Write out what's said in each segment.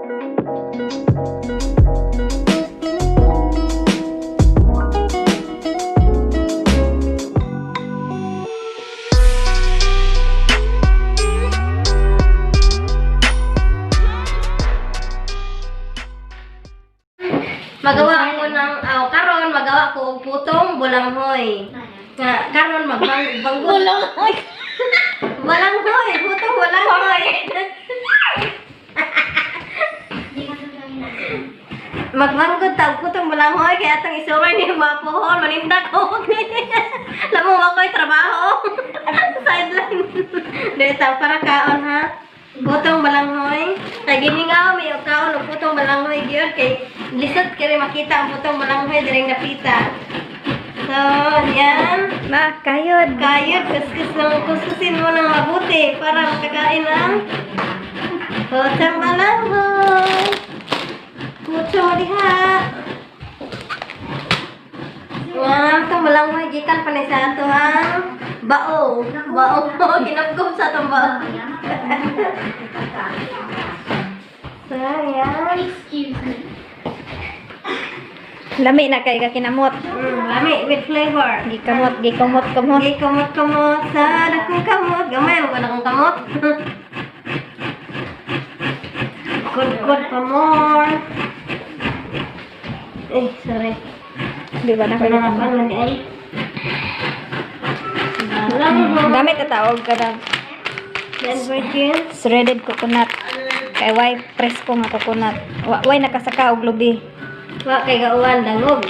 Magawa ko ng aw karon magawa ko og putong bulanghoy. Nga karon magbang bulanghoy. Bulanghoy, putong bulanghoy. Magbanggod ta og putong bulanghoy kay atong isuroy ni mapuhon maninda ko. Lamo wa ko'y trabaho. Sideline. Dito para kaon ha. Putong balanghoy. Kay giningaw may og kaon og putong balanghoy gyud kay lisod kay makita ang putong balanghoy direng napita. So, yan. Na, kayod. Kayod, kuskus ng kuskusin mo ng mabuti para makakain ng putong balanghoy. Mucho diha. Nga, itong balanghoy gikan pa ni sa ato ang bao. Bao, kinamkom sa atong bao. So, yan. Excuse me. Lami na kay kakinamot. Lami, with flavor. Gikamot, gikumot, kumot. Okay, kamot-kamot sa dakong kamot. Gamay mo ka dakong kamot. Good, good pa more. Eh, sorry. Di ba na kayo? Pananapan man ay. Lang Gamit na tawag ka na. Then virgin. Shredded coconut. Kay way presko nga coconut. Wa way nakasaka og lubi. Wa kay gauwan dangog.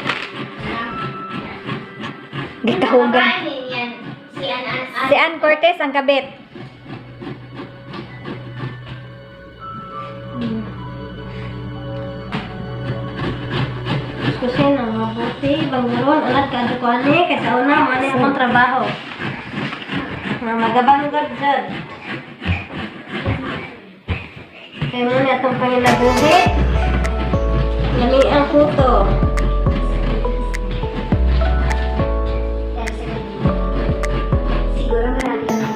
Gikahugan. Yan. Si An An Si Ann Cortez ang kabit. Kuskusin ang mabuti, bangguron, ulat ka ko ani kay sa una mo ani akong trabaho. Nga magabanggod jud. Kay mo ni atong panginabuhi. Lami ang puto. Siguro marami kang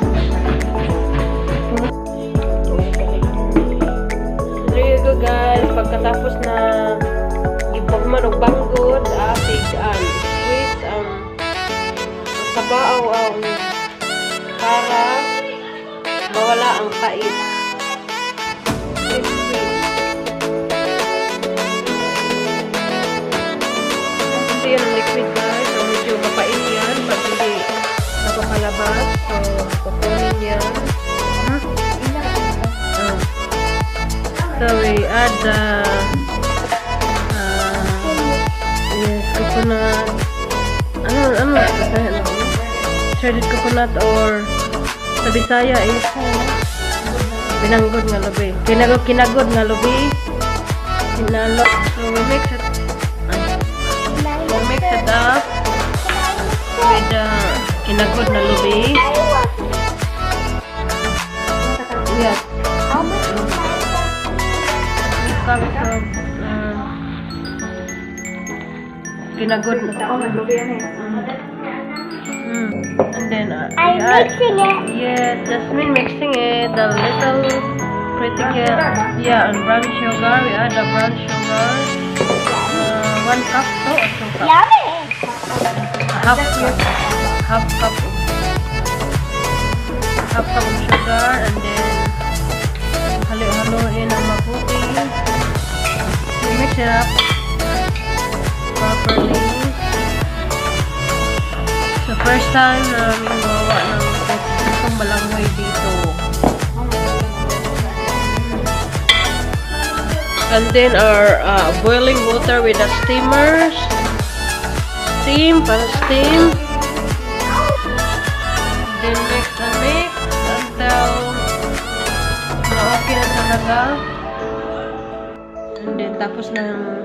There you go, guys. Pagkatapos na gibagman og banggod, tig squeeze ang sabaw ang para mawala ang pait. Squeeze, squeeze. Kasi yan ang liquid, guys. So medyo mapait yan pag hindi napapalabas. So kukunin yan. Ah. So we add the yes, coconut. Ano, ano, Bisaya na ano? Shredded coconut or sa Bisaya is binanggod nga lubi. Kinagod, kinagod nga lubi. Hinalo. So we mix it. Ay, we mix it up with the kinagod na lubi. Yes. Cups of kinagod. And then I'm we add, mixing it. Yes, Jasmine mixing it. The little pretty girl. Yeah, and brown sugar. We add the brown sugar. 1 cup to or 2 cups? Yummy. Half cup. Half cup. Half cup of sugar and then halo-haloin ang mabuti. We mix it up properly. So first time namin gumawa ng putong balanghoy dito. And then our boiling water with the steamers. Steam, para steam. Then mix and mix until na okay na talaga. And then tapos ng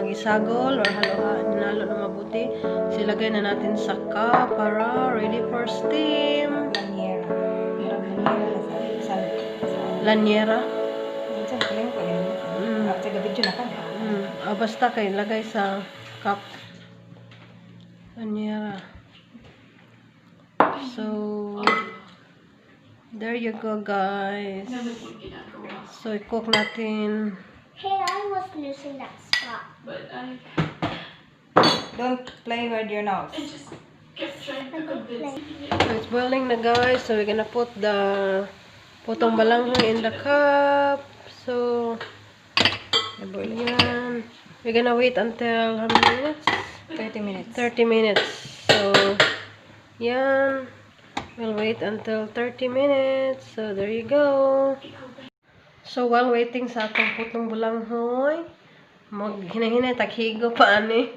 gisagol or halo hinalo na mabuti, silagay na natin sa cup para ready for steam. Lanyera. Murag lanyera sa Lanyera. Minsan kuling ko yun. Ah, sa video na ka. Ah, basta kay lagay sa cup. Lanyera. So, There you go, guys. So, i-cook natin. Hey, I was losing that spot. Don't play with your nose. I could play. So, it's boiling na, guys. So, we're gonna put the putong balanghoy in the cup. So, yan. We're gonna wait until how many minutes? 30 minutes. 30 minutes. So, yan. We'll wait until 30 minutes. So, there you go. So, while waiting sa atong putong balanghoy, maghinahinay taghigo pa ani.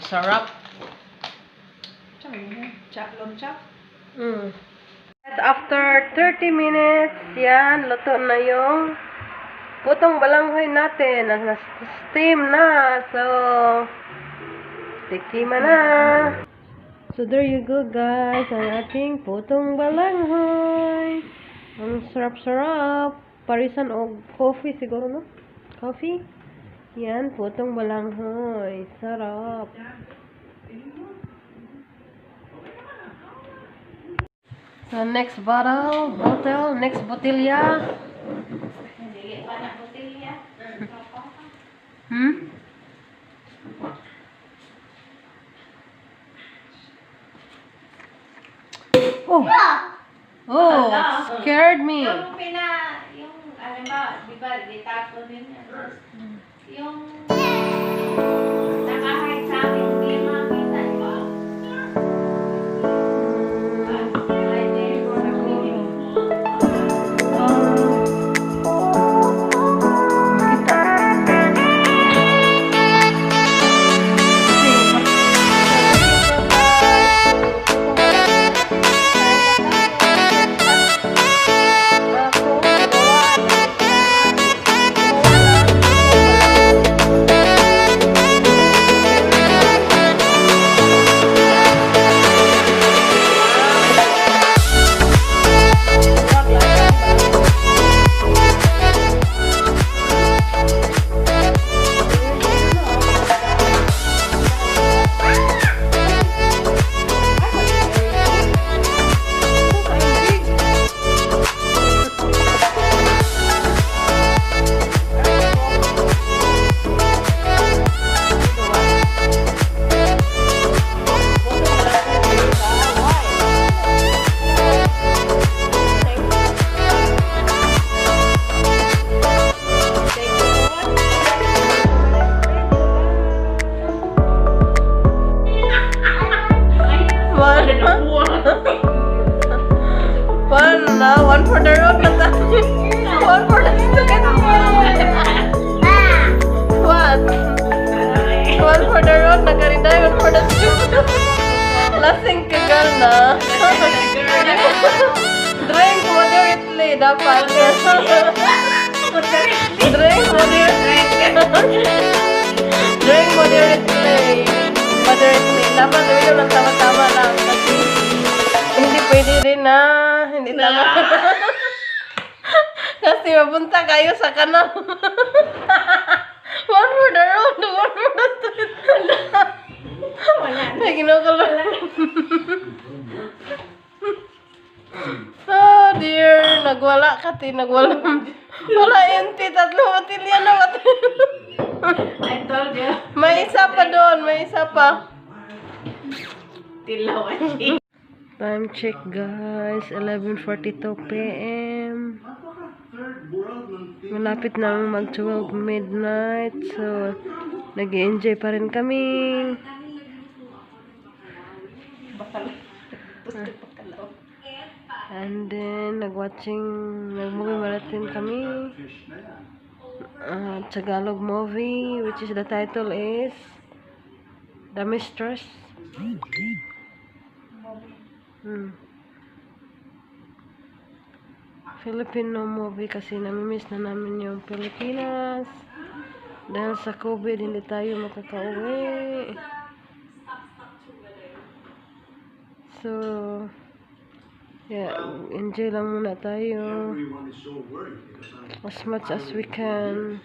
Sarap. Chak, long chak. At after 30 minutes, yan, luto na yung putong balanghoy natin. Na-steam na. So, tikima na. So, there you go, guys. Ang ating putong balanghoy. Ang sarap-sarap. Parisan og coffee siguro, no? Coffee? Yan, putong balanghoy. Sarap. So, next bottle, next botilya. Dili pa na botilya. Oh! Oh, scared me. Yung pina, yung ano ba, di ba, ditapon din yan. Yung nakahide sa akin, hindi makita, di ba? Ay, di, Siguro. Kita. One. One na. One for the road na tayo. One for the street. What? One for the road na karinday. One for the street. Lasing ka, girl, na. Drink moderately. Dapat. Drink moderately. Drink moderately. Moderately. Dapat uminom ng tama-tama lang. Kasi hindi pwede rin na. Hindi tama. Kasi mapunta kayo sa kanal. One for the road, one for the street. Wala. Ay, ginoo. Oh dear, nagwala ka ti, nagwala. Wala yun ti, tatlo botilya na pati. I told you. May isa pa doon, may isa pa. Tilawan. Time check, guys, 11:42 p.m. Malapit nang mag 12 midnight. So, nag enjoy pa rin kami. And then, nag-watching, nag-movie marathon kami. Tagalog movie, which is the title is The Mistress. Filipino movie kasi namimiss na namin yung Pilipinas. Dahil sa COVID, hindi tayo makakauwi. So, yeah, enjoy lang muna tayo. As much as we can.